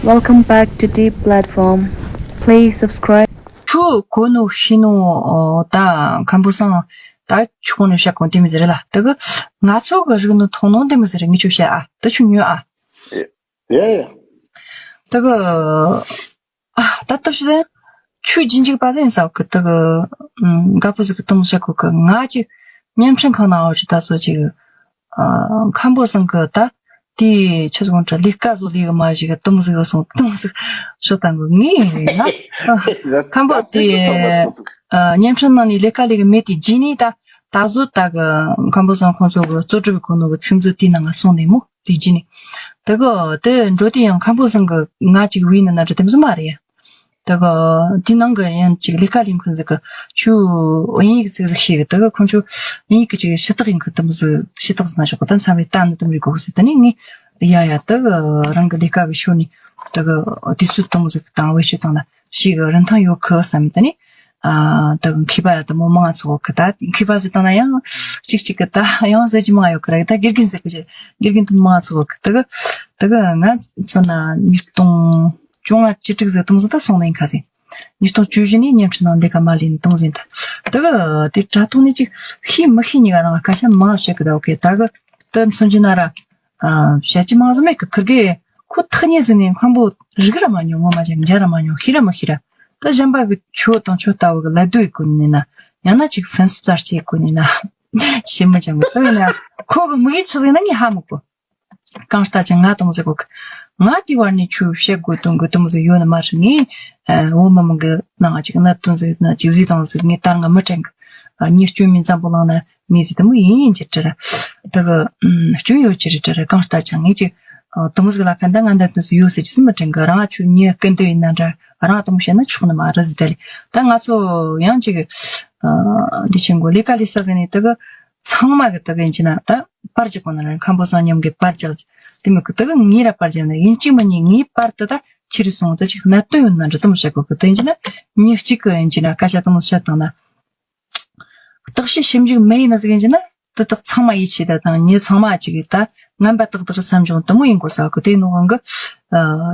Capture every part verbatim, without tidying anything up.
Welcome back to Deep Platform. Please subscribe. ཁྱོད་གོ་ནོ་ཤེས་ནོ་ད་མཁན་པོ་སང་ད་ཆུ་གོ་ནོ་ཤ་གོ་དེ་མི་ཟེར་ལ་དེ་གི་ང་ཚོ་གི་རིག་ནོ་མཐོང་ནོ་དེ་མི་ཟེར། ངས་ཁྱོད་བཤད་ཨ་ད་ཆུ་ཉོ་ཨ། ཡ་ཡ། དེ་གི་ཨ་ད་ལྟ་ཤི་ཟེར་ཆུ་ལྗིད་འཇིག་པ་ཟེར་ས་གི་དེ་གི་དགའ་པོ་ཟིག་གི་དུང་ཤ་གོ་གི་ང་ཅིག་བརྙན་འཕྲིན་ཁང་ནང་འོ་ཅིག་ད་ཚོ་ཅིག་ཨ། མཁན་པོ་ཚང་གི་ད་དེའི་ཆུ་ཚོད་དགོང་དྲ་ལས་ཀ་བཟོ་ལས་གི་མ་ཞིག་གི་དུམ་ཟིག་སོང་དུམ་ཟིག་ཤོད་དང་གི་ངས་ཡིན་ན། མཁན་པོ་དེ་ཨ། བརྙན་འཕྲིན་ནང་ནས་ལས་ཀ་ལས་གི་མེད་དེ་རྗེས་ནས་ད་ད་གཟོད་ད་གི་མཁན་པོ་ཚང་ཁོང་ཚོ་གི་རྩོད་སྒྲུབ་གོ་ནོ་གི་ཚིག་མཛོད་དེའི་ནང་ང་སོང་ནས་མོ་དེ་རྗེས་ནས་ད་གི་དེ་འགྲོ་དེ་ཡང་མཁན་པོ་ཚང་གི་ང་ཅིག་བུས་ནི་ན་འདྲ་དེ་མི་ཟིག་མ་རེད་ཡ། ད་གི་དེ་ནང་གི་ཡང་ཅིག་ལས་ཀ་ལས་མཁན་ཟིག་གི་ཆུ་དབྱིན་ཡིག་ཟིག་ཟིག་ཤེས་གི་ད་གི་ཁོང་ཆུ་དབྱིན་ཡིག་གི་ཅིག་ཞུ་དག་ཡིན་གི་དུམ་ཟིག་ཞུ་དག་ཟིག་ན་ཞོག་གི་ད་མཚམས་རེ་ལྟ་ནི་དུམ་རེ་གོ་གི་ཟིག་ད་ནི་ངས་ཡ་ཡ་ད་གི་རང་གི་ལས་ཀ་གི་ཤོ་ནི་ད་གི་དུས་ཚོད་དུམ་ཟིག་དང་བེད་སྤྱོད་བཏང་ན་ཤེས་གི་རིན་ཐང་ཡོད་གི་བསམ་ད་ནི་ཨ་ད་གི་མཁས་པ་ར་ད་མོ་མང་ཚོགས་གི་ད་མཁས་པ་ཟིག་བཏང་ན་ཡང་གཅིག་གཅིག་གི་ད་ཡང་ཟེར་གྱི་མང་ཡོད་གི་ར་ད་དགེ་རྒན་ཟེར་གི་ཅིག་དགེ་རྒན་དུ་མང་ཚོགས་གི་ད་གི་ད་གི་ང་མཚོན་ན་ཉིས་སྟོང་བཅོ་ལྔ་བཅུ་དྲུག་ཟིག་དུམ་ཟིག་ད་སོང་ནི་ཡིན་ཁ་ཟིག་ཉིས་སྟོང་བཅུ་བཞི་ནས་བརྙན་འཕྲིན་ནང་འདི་ག་མ་ལས་ནི་དུང་ཟིན་ད། དེ་གི་དེ་དྲ་ཐོག་ནས་ཅིག་ཤེས་མི་ཤེས་གཉིས་ཀ་རང་སྐད་ཆ་མང་བཤད་གི་ད་ཨོ་ཀེ་ད་གི་དེ་མཚོན་གྱི་ན་ར། བཤད་ཀྱི་མང་ཟིག་མེད་གི་ཁིར་གི་ཁོ་ཐག་ཉེ་ཟིན་ནས་མཁན་པོ་རིག་ར་མ་མྱོང་ངོ་མ་ཅང་མཇལ་ར་མ་མྱོང་ཤེས་ར་མི་ཤེས་ར། ད་གཞན་པ་གི་ཆོ་དང་ཆོ་ལྟ་བུ་གི་ལད་ཟློས་གོ་ནི་ན་ཡང་ན་ཅིག་ཧྥན་སི་ལྟར་སྐྱེས་གོ་ནི་ན་ཤེས་མི་ཅང་གི་ད་ཡིན་ན་ཁོ་གི་མིག་ཡིད་ཆི་ཟིག་ན་ངས་ཧ་མི་གོ་གང་ལྟར་ཀྱང་ང་དང་ཟེར་གོ་གི་ང་དེ་བར་ནས་ཆུ་བཤད་དགོས་དོན་དགོས་དུམ་ཟིག་ཡོད་ནི་མ་རེད། ངས་བོད་མི་མང་གི་ནང་ཅིག་གནད་དོན་ཟིག་ན་ཅིག་ཟིག་དང་ཟིག་ངས་ད་ང་མི་དྲན་གི་ངས་སྐྱོན་མིན་ཙམ་པོ་བླངས་ན་ངས་ཟིག་དུམ་ཡིན་ཡིན་གྱི་དྲི་ར་ད་གི་སྐྱོན་ཡོད་ཀྱི་རེད་དྲི་ར་གང་ལྟར་ཀྱང་ངས་ཅིག་དུམ་ཟིག་ལ་ཁ་འདི་ང་གནད་དོན་ཟིག་ཡོད་ཟེར་གྱི་ཟིག་མི་དྲན་གི་རང་ང་ཆུ་ཉི་སྐུ་འདི་ཡིན་ན་འདྲ་རང་དུམ་བཤད་ན་ཆོག་ནི་མ་རེད་ཟིག་ད་ལི་ད་ང་ཚོ་ཡང་ཅིག་འདི་ཆེན་གོ་ལས་ཀ་ལས་ས་ཟིག་ནས་ད་གི་ཚང་མ་གི་ད་གི་ཡིན་གྱི་ན་ད། པར་གྱི་གོང་ན་ར་མཁན་པོ་སང་མཉམ་གི་པར་བཅག་དེ་མི་གི་དེ་གི་ངའི་ར་པར་བཅག་ན་ཡིན་གཅིག་མིན་གཉིས་ངའི་པར་དེ་ད་ཁྱེར་སོང་དེ་ཅིག་གནད་དོན་ཡོད་ན་འདྲི་དུ་མི་བྱ་གོ་གི་དེ་ཡིན་ན་མྱི་གཅིག་གི་ཡིན་གྱི་ན་སྐད་ཆ་དུ་མི་བཤད་དང་ན། བརྟག་དཔྱད་ཞིབ་འཇུག་མི་ཡིན་ན་ཟིག་ཡིན་གྱི་ན་དེ་དག་ཚང་མ་ཡིད་ཆེས་ད་དང་མྱི་ཚང་མ་གཅིག་གི་ད་ངན་པ་དག་དག་བསམ་བྱུང་དུ་མོ་ཡིན་གོ་ས་གི་དེ་ནོ་གང་གི་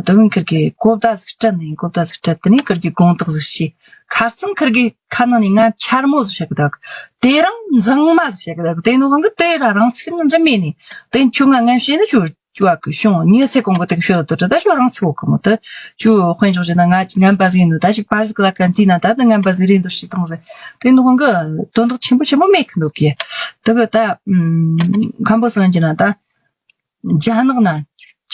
དེ་གི་ཁིར་གི་གོ་བརྡ་ཟིག་སྤྲད་ནི་ཡིན་གོ་བརྡ་ཟིག་སྤྲད་དེ་ནི་ཁིར་གི་དགོངས་དག་ཟིག་བྱས། ཁ་རྩང་ཁིར་གི་ཁ་ནང་ནས་ང་འཆར་མོ་ཟིག་བཤད་གི་འདུག་དེ་རིང་མཛངས་མ་ཟིག་བཤད་གི་འདུག་དེ་ནོ་གང་གི་དེ་ར་རང་ཚིག་ནི་འདྲ་མེད་ནི། དེ་ཁྱོད་ང་ངན་བཤད་ནི་ཁྱོད་ཁྱོད་བ་གི་བྱུང་ཉེ་ཚེ་གོང་གི་དེ་གི་ཤོད་དུ་དྲི་ད་ཁྱོད་རང་ཚིག་འོ་གི་མོ་དེ་ཁྱོད་དཔོན་འཇོག་བྱས་ན་ང་ངན་པ་ཟིག་ཡིན་ནོ་ད་ཞིག་པར་ཟིག་ལ་གན་དེ་ན་ད་ད་ངན་པ་ཟིག་རེད་འདུག་ཅི་དང་ཟིག་དེ་ནོ་གང་གི་དོན་དག་ཆེན་པོ་ཆེན་པོ་མེད་གི་འདུག་གི་དེ་གི་ད་མཁན་པོ་སང་གྱི་ན་ད། རྒྱ་ནག་ན་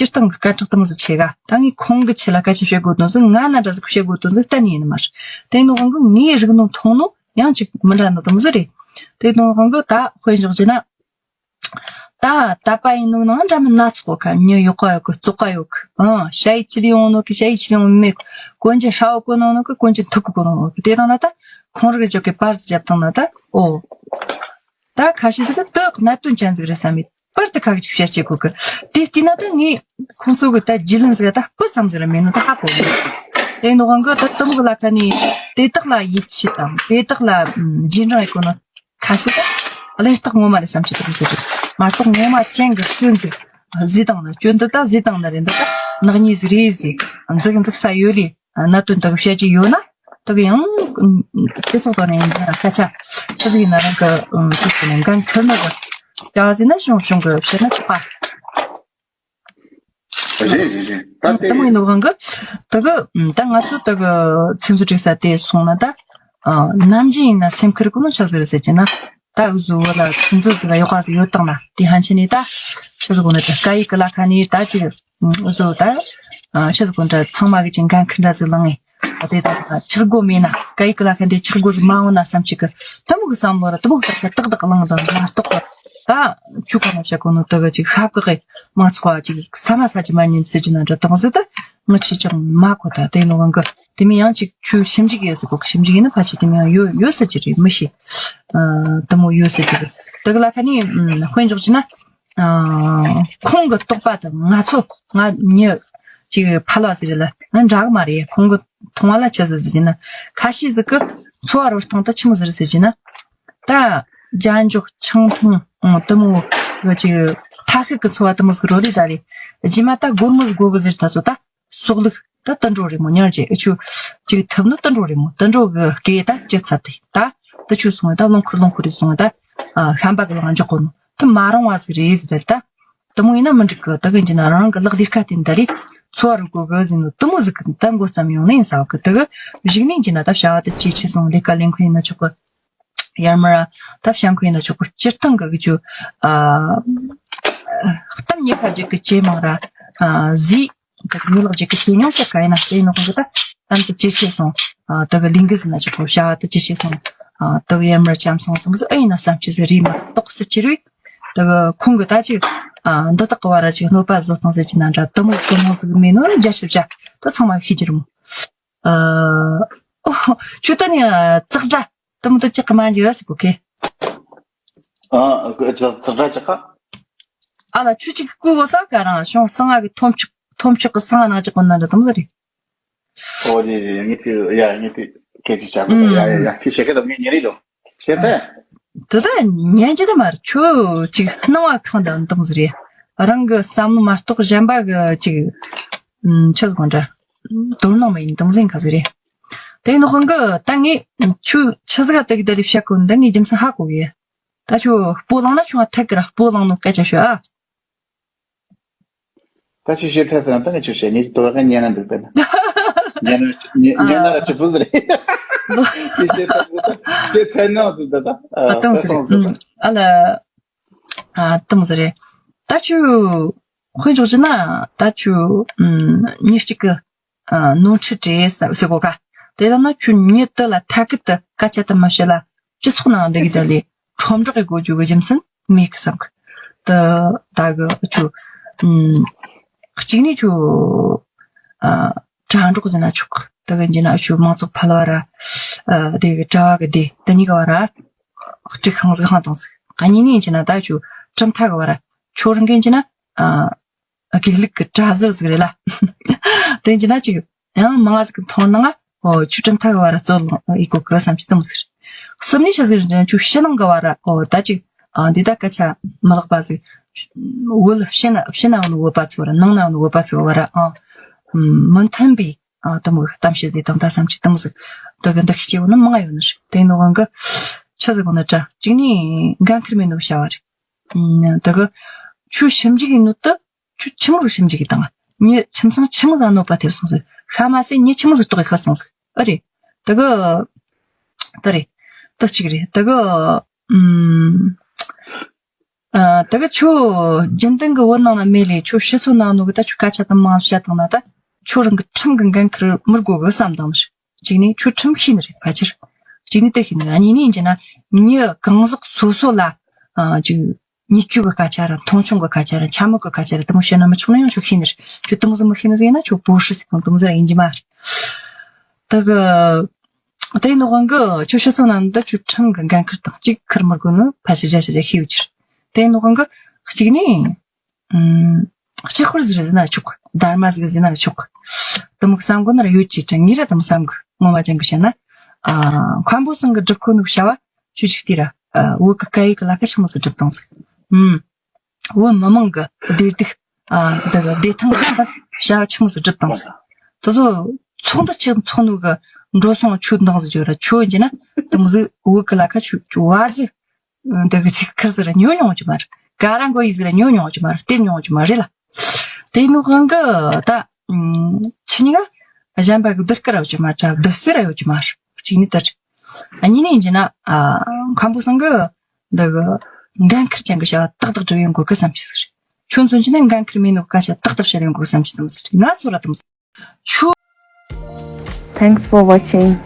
སྤྱིར་བཏང་གི་སྐད་གྲགས་དུ་མོ་ཟིག་ཆེ་ག་ད་ངས་ཁོང་གི་ཆེད་ལ་སྐད་ཆ་བཤད་དགོས་དོན་ཟིག་ང་ན་འདྲ་ཟིག་བཤད་དགོས་དོན་ཟིག་གཏན་ནས་ཡིན་ནི་མ་རེད། དེ་ནོ་གང་གི་ངའི་རིག་ནོ་མཐོང་ནོ་ཡང་ཅིག་མི་འདྲ་ནོ་དུ་མོ་ཟིག་རེད། དེ་ནོ་གང་གི་ད་དཔེ་འཇོག་རྒྱུ་ན། ད་དད་པ་ཡིན་ནོ་ནང་འདྲ་མིན་སྣ་ཚོགས་ག་མྱི་ཡོད་ག་ཡོད་གི་བཙོག་ག་ཡོད་གི་ཨང་ཤ་ཡི་ཆི་ལི་ཡོང་ནོ་གི་ཤ་ཡི་ཆི་ལི་ཡོང་མེད་གི་གོན་ཆེན་ཧྲ་བོ་གོན་ནོ་ནོ་གི་གོན་ཆེན་ཐུག་གི་གོན་ནོ་གི་དེ་དང་ན་ད་ཁོང་རིག་རྒྱབ་གི་པར་རྒྱབ་དང་ན་ད་ཨོ། ད་ཁ་ཤས་ཟིག་གི་དེ་གནད་དོན་ཅན་ཟིག་རེད་བསམ་མེད་པར་དུ་ཁ་ཅིག་བཤད་བྱེད་དགོས་གི་དེ་བལྟས་ན་ད་ངས་ཁོང་ཚོ་གི་ད་རྒྱུས་ལོན་ཟིག་ད་སྤུ་ཙམ་ཟིག་ར་མེད་ནོ་ད་ཧ་གོ་གི་དེ་ནོ་གང་གི་ད་དུམ་གི་ལ་ཁ་ནས་དེ་དག་ལ་ཡིད་ཆེས་དང་དེ་དག་ལ་རྗེས་འབྲང་ཡེད་གོ་ནོ་ཁ་ཤས་ད་གླེང་རྟགས་ངོ་མ་རེད་བསམ་གྱི་འདུག་ཟེར་གི་མ་གཏོགས་ངོ་མ་ཅན་གི་སྐྱོན་ཟིག་བཟོས་བཏང་ན་སྐྱོན་འདི་ད་བཟོས་བཏང་ན་རེད་འདི་ད་ནག་ཉེས་ཟིག་རེད་ཟེར་འཛུགས་འཛུགས་ས་ཡོད་ལེ། གནད་དོན་དག་བཤད་ཀྱི་ཡོད་ན་དག་ཡང་སྤྱི་ཚོགས་དང་ཡིན་ན་སྐད་ཆ་ཆི་ཟིག་ཡིན་ན་རང་གི་ཚིག་གི་ནང་འགན་འཁུར་ནི་གི་བྱ་བ་ཟིན་ན་ཤོང་ཤོང་གི་བཤད་ན་ཆོག་པ། རེད་རེད་རེད་ད་དེ་དེ་མོ་ཡིན་ནོ་གང་གི་དག་ད་ང་ཚོ་དག་ཚིག་མཛོད་སྒྲིག་ས་དེ་སོང་ན་ད་ནམ་རྒྱུན་ཡིན་ན་སེམས་ཁུར་གོ་ནོ་ཆགས་ཟིག་རེད་ཟེར་གྱི་ན་ད་འུ་ཟོ་བོ་ལ་ཚིག་མཛོད་ཟིག་ག་ཡོག་ག་ཟིག་ཡོད་དང་ན་དེ་ཧན་ཆེ་ནི་ད་ཆི་ཟིག་གོ་ནི་ད་སྐད་ཡིག་གི་ལ་ཁ་ནི་ད་ཅིག་བཟོ་ད། ཆི་ཟིག་གོ་འདྲ་ཚང་མ་གི་ཅིག་འགན་ཁུར་འདྲ་ཟིག་བླངས་ངེ། དེ་ད་ཆག་སྒོ་མེད་ན་སྐད་ཡིག་གི་ལ་ཁ་འདི་ཆག་སྒོ་ཟིག་མ་འོང་ན་བསམ་ཅིག་གི་དུ་མོ་གི་བསམ་བློ་ར་དུ་མོ་གི་སྐད་ཆ་ཏག་ཏག་བླངས་དང་མ་གཏོགས་པ། ད་ཆུ་གང་ན་བཤད་གོ་ནོ་དུ་གི་ཅིག་ཤ་བཀག་གི་མང་ཚོགས་ཅིག་ས་མ་ས་ཅི་མ་ཉན་ཟེར་གྱི་ན་འདྲ་དང་ཟིག་ད་ངི་ཆི་ཅང་མ་གོ་ད་དེ་ནོ་གང་གི་དེ་མི་ཡང་ཅིག་ཆུ་ཞིབ་འཇུག་ཡོད་ཟིག་གོ་ཞིབ་འཇུག་ཡིན་ན་ཕ་ཆེ་དེ་མི་ཡང་ཡོད་ཡོད་ཟེར་གྱི་རེད་མི་ཤེས། དུ་མོ་ཡོད་ཟེར་གྱི་རེད་དུ་གི་ལ་ཁ་ནི་དཔེ་འཇོག་གྱི་ན། ཁོང་གི་རྟོག་པ་དང་ང་ཚོ་ང་མྱི་ཅིག་ཕལ་བ་ཟིག་རེད་ལ་ང་འདྲ་གི་མ་རེད། ཁོང་གི་མཐོང་བ་ལ་ཆི་ཟིག་ཟིག་ཡིན་ན་ཁ་ཤས་ཟིག་གི་འཚོ་བ་རོལ་སྟངས་ད་ཆི་མོ་ཟིག་རེད་ཟེར་གྱི་ན། ད་རྒྱ་འཇོག་ཆང་འཐུང་དུ་མོ་གི་ཅིག་ཐ་ཤིག་གི་འཚོ་བ་དུ་མོ་ཟིག་རོལ་རེད་ད་རེད། རྗེས་མ་ད་སྒོར་མོ་ཟིག་དགོས་གི་ཟེར་ད་ཚོ་ད། སོག་ལུག་ད་དུད་འགྲོ་རེད་མོ། ཉར་རྗེས་ཨ་ཆུ་ཅིག་ཐུབ་ནི་དུད་འགྲོ་རེད་མོ། དུད་འགྲོ་གི་སྐེ་ད་ཅི་ཚ་དེ་ད་དུ་ཆུ་སོང་བ་ད་རླུང་འཁོར་རླུང་འཁོར་རེ་སོང་བ་ད་ཨ་ཤམ་པ་གི་ལང་འཇོག་གོ་ནོ་དུ་མ་རུང་བ་ཟིག་རེད་ཟེར་ད། དུ་མོ་ཡིན་ན་མི་འགྲིག་གི། དུ་གི་འཇི་ན་རང་གི་ལག་ལས་ཀ་དེ་འདི་རེད། འཚོ་བ་རུ་གོ་གི་ཟིན་ནོ་དུ་མོ་ཟིག་གི་ད་མགོ་ཙམ་ཡོང་ནི་ཡིན་ས་བ་གི། དུ་གི་གཞིག་ནི་འཇི་ན་ད་བྱ་བ་དུ་ཅི་ཆེ་སོང་ལས་ཀ་ལས་མཁན་ཡིན་ན་ཆོག་གི། ཡར་མར་ད་བྱ་མཁན་ཡིན་ན་ཆོག་གི། སྤྱིར་བཏང་གི་གི་ཆུ་ཨ་གཏམ་ཉེ་ཁ་རྒྱུ་གི་ཇེ་མང་ར་ཨ་ཟིག་དག་མི་ལག་ཅིག་གི་ཤེས་ཡོན་ཟེར་ག་ཡིན་ན་དེ་ནོ་གི་ད་གཏམ་དུ་ཇེ་ཆེ་སོང་། ཨ་དག་གི་ལིང་གི་ཟིན་ན་ཅིག་གོ་བྱ་བ་དུ་ཇེ་ཆེ་སོང་། ཨ་དག་གི་ཡར་མར་བྱམས་སོང་དུང་ཟི་ཨེ་ཡིན་ན་བསམ་ཆེ་ཟི་རི་མ་གཏོགས་སི་ཅི་རུས་དག་གི་ཁོང་གི་ད་ཅིག་ཨ་འདི་དག་གི་བར་ར་ཅིག་གནོད་པ་བཟོ་སྟངས་ཟེར་གྱི་ན་འདྲ་དུ་མོ་གི་ནང་ཟིག་མེད་ནོ་རྒྱ་ཆེ་བྱ་ད་ཚང་མ་ཤེས་ཀྱི་རེད་མོ། ཨ་ཨོ་ཆུ་ད་ནི་ཙག་སྒྲ་དུ་མོ་དུ་ཅིག་གི་མ་འཇིག་ར་སི་གོ་ཁེ། ཨ་ཙག་སྒྲ་ཅིག་ག་ཨ་ལ་ཆུ་ཅིག་བསྐུ་གོ་ས་ག་རང་བྱུང་སང་ང་གི་ཐོམ་ཆུ་ཐོམ་ཆུ་གི་སང་ང་ནང་ཅིག་གོ་ན་འདྲ་དུ་མོ་ཟི་རེད། ཨོ་རེད་རེད། ངས་དེ་ཡ་ངས་དེ་སྐད་ཆ་བྱ་དགོས་ད། ཡ་ཡ་ཡ་ཁྱེད་བཤད་ཀ་ད་ངས་ཉན་རེད་ལོ། བཤད་ད། དེ་ད་ཉན་གྱི་ད་མར་ཆུ་ཅིག་སྣང་བ་གང་ད་འདུམ་ཟི་རེད། རང་གི་བསམ་བློ་མ་གཏོགས་གཞན་པ་གི་ཅིག་ཆི་གོ་འདྲ་དོ་སྣང་མ་ཡིན་འདུམ་ཟིན་ག་ཟི་རེད། དེ་ནོ་ཧོན་གི་ད་ངས་ཆུ་ཆི་ཟིག་ག་དེ་གི་ད་རེ་བཤད་གོ་ད་ངས་རྒྱུ་མཚན་ཧ་གོ་གི། ད་ཆུ་སྤོ་ལངས་ན་ཆུང་བ་ཐད་ཀི་ར་སྤོ་ལངས་ནོ་སྐད་ཆ་ཤོད་ཨ། ད་ཆུ་བཤད་ཐད་ཟེར་ན་ད་ངས་ཆུ་བཤད་ངས་ཀྱི་དོ་ག་ཉན་ན་འདུག་ད་ན། ཉན་ན་ཉན་ན་ར་ཆུ་ཕུལ་རེད། ཆུ་བཤད་ཐད་ཟེར་ད་བཤད་ཐད་ནོ་འདུག་ད་ད། ཨ་ཏང་ཟེར་ཨ་ལ་ཨ་ཏང་ཟེར་རེད། ད་ཆུ་དཔེ་འཇོག་རྒྱུ་ན་ད་ཆུ་ཉིན་གཅིག་གི་ནོར་འཁྲུལ་རེད་ཟེར་གོ་ག་དེ་ལ་ན་ཁྱོད་ཉིད་དུ་ལ་ཐད་ཀི་དུ་སྐད་ཆ་དུ་མ་བཤད་ལ་སྤྱི་ཚོགས་ནང་འདི་གི་དེ་ལས་ཁྲོམ་བསྒྲགས་གི་གོ་རྒྱུ་གི་རྒྱུ་མཚན་མེད་གི་བསམ་གི། དུ་ད་གི་ཁྱོད་གཅིག་ནས་ཁྱོད་དྲ་གྲོགས་ཟེར་ན་ཆོག་གི། དུ་གི་འཇི་ན་ཁྱོད་མང་ཚོགས་ཕལ་བ་ར་དེ་གི་གྲྭ་བ་གི་དེ་དུ་གཉིས་ཀ་བ་ར་ཧྲི་ཁང་ཟིག་ཧང་དང་ཟིག་གཉིས་ནས་འཇི་ན་ད་ཁྱོད་གྲུབ་མཐའ་གི་བ་ར་ཁྱོད་རང་གི་འཇི་ན། དགེ་ལུགས་ཀྱི་གྲྭ་ཟུར་ཟིག་རེད་ལ། དེ་ཡིན་ན་ཅིག་ཡང་མང་ང་ཟིག་གི་མཐོང་ནང་ཨོ་ཆུ་གྲུབ་མཐའ་གི་བར་རྩོད་ལོང་ཡི་གོ་གི་བསམ་གྱི་དུ་མོ་ཟིག་གསུམ་ནས་ཤ་ཟིག་རེད་ཆུ་ཕྱི་ནང་གི་བར་ཨོ་ད་ཅིག་ཨ་འདི་ད་སྐད་ཆ་མི་ལེགས་པ་ཟིག་བོད་ཕྱི་ན་ཕྱི་ན་བོད་པ་ཚོ་ར་ནང་ན་བོད་པ་ཚོ་བར་ཨ་མི་མཐུན་པའི་ཨ་དུ་མོ་གི་གཏམ་བཤད་དེ་དང་ད་བསམ་གྱི་དུ་མོ་ཟིག་དུ་གི་འདུ་ཤེས་སྐྱེ་བོ་ནི་མང་ང་ཡོད་ནི་རེད། དེ་ནོ་གང་གི་ཆུ་ཟིག་གོ་ནི་དྲ་གཅིག་ནས་འགན་ཁུར་མེད་ནོ་བྱ་བ་རེད། དུ་གི་ཆུ་ཞིབ་འཇུག་ཡིན་ནོ་དུ། ཁྱོད་ཆི་མོ་ཟིག་ཞིབ་འཇུག་གི་དང་། ཉི་ཁྱིམ་ཚང་ཆི་མོ་ཟིག་གནོད་པ་ཐེབས་སོང་ཟིག་ཤ་མ་ཟད་ཉི་ཆི་མོ་ཟིག་ལྟོགས་ཡི་ཤི་སོང་ཟིག་ཨེ་རེད། དེ་གི་དེ་རེད། དེ་གཅིག་རེད། དེ་གི་ཨུམ། ཨ་དེ་གི་ཁྱོད་རྒྱུན་ལྡན་གི་བོད་ནང་ན་མེད་ལས་ཁྱོད་ཕྱི་སོ་ནང་ནོ་གི་ད་ཁྱོད་སྐད་ཆ་དུ་མ་བཤད་བཏང་ན་ད་ཁྱོད་རང་གི་ཁྲིམས་གི་འགན་ཁུར་མི་དགོས་གི་བསམ་བཏང་ཟིག་གཅིག་ནས་ཁྱོད་ཁྲིམས་ཤེས་ནི་རེད་ཕལ་ཆེར། གཅིག་ནས་དེ་ཤེས་ནི་རེད། གཉིས་ནས་ཡིན་གྱི་ན་མྱི་གང་ཟག་སོ་སོ་ལ་ཨ་ཅིག་མྱི་སྐྱོ་གི་སྐད་ཆ་ར་མཐོང་ཆུང་གི་སྐད་ཆ་ར་འཕྱ་སྨོད་གི་སྐད་ཆ་ར་དུ་མོ་བཤད་ན་མི་ཆོག་ན་ཡང་ཁྱོད་ཤེས་ནི་རེད། ཁྱོད་དུ་མོ་ཟིག་མི་ཤེས་ནི་ཟིག་ཡིན་ན་ཁྱོད་བོ་ཧྲི་ཟིག་དང་དུ་མོ་ཟིག་ར་ཡིན་གྱི་མ་རེད། དེ་གི་དེ་ནོ་དབང་གི་ཁྱོད་ཕྱི་སོ་ནང་འདི་ཁྱོད་ཁྲིམས་གི་འགན་ཁུར་དང་གཅིག་ཁུར་མི་དགོས་ནོ་ཕལ་ཆེར་བརྒྱ་ཆ་བརྒྱ་ཤེས་ཡོད་ཀྱི་རེད། དེ་ནོ་དབང་གི་གཅིག་ནས། ཨུམ། ལྕགས་ཕུར་ཟིག་རེད་ཟེར་ན་ར་ཆོག་གི། སྡར་མ་ཟིག་རེད་ཟེར་ན་ར་ཆོག་གི། དུ་མོ་གི་བསམ་གོ་ན་ར་ཡོད་ཀྱི་དྲན་ངེས་ར་དུ་མོ་བསམ་གི་ངོ་མ་ཅན་གི་བཤད་ན། ཨ་མཁན་པོ་ཚང་གི་སྒྲུབ་ཁོ་ནུ་བྱ་བ་ཆུ་ཅིག་དེ་ར་ཨ་བོད་གི་སྐད་ཡིག་གི་ལ་ཁ་ཆི་མོ་ཟིག་སྒྲུབ་དང་ཟིག་ཨུམ། བོད་མི་མང་གི་བདེ་སྡུག་ཨ་འདི་གི་བདེ་ཐང་གི་བྱ་བ་ཆི་མོ་ཟིག་སྒྲུབ་དང་ཟིག་དེ་ཚོ་ཚོགས་འདུ་ཆེ་ཚོགས་ནུ་གི་འགྲོ་སོང་ཆུ་འདང་ཟིག་བརྗོད་ར་ཆུ་ཡིན་གྱི་ན་དུ་མོ་ཟིག་བོད་གི་ལ་ཁ་ཆུ་ཆུ་བ་ཟིག་འདི་གི་ཚིག་ཁུར་ཟེར་ར་ཉོ་མྱོང་གི་མ་རེད། ག་ར་མགོ་ཡིག་ཟེར་ར་ཉོ་མྱོང་གི་མ་རེད། སྟེར་མྱོང་གི་མ་རེད་ལ། དེ་ནི་དབང་གི་ད་ཆི་ཉི་ག་གཞན་པ་གི་བསྡུར་སྐར་ཡོད་ཀྱི་མ་རེད། བསྡུར་སེར་ཡོད་ཀྱི་མ་རེད། གཅིག་ནི་དེ་རེད། གཉིས་ནི་ཡིན་གྱི་ན་མཁན་པོ་ཚང་གི་འདི་གི་འགན་ཁུར་ཅན་གི་བྱ་བ་ཏག་ཏག་སྒྲུབ་ཡོང་དགོས་གི་བསམ་གྱི་ཟིག་རེད། ཁྱོད་མཚོན་གྱི་ན་འགན་ཁུར་མེད་ནོ་སྐད་ཆ་ཏག་ཏག་བཤད་ཡོང་དགོས་བསམ་གྱི་དུ་མོ་ཟིག་རེད། ང་ཚོ་ར་དུ་མོ་ཟིག་ཆུ། Thanks for watching.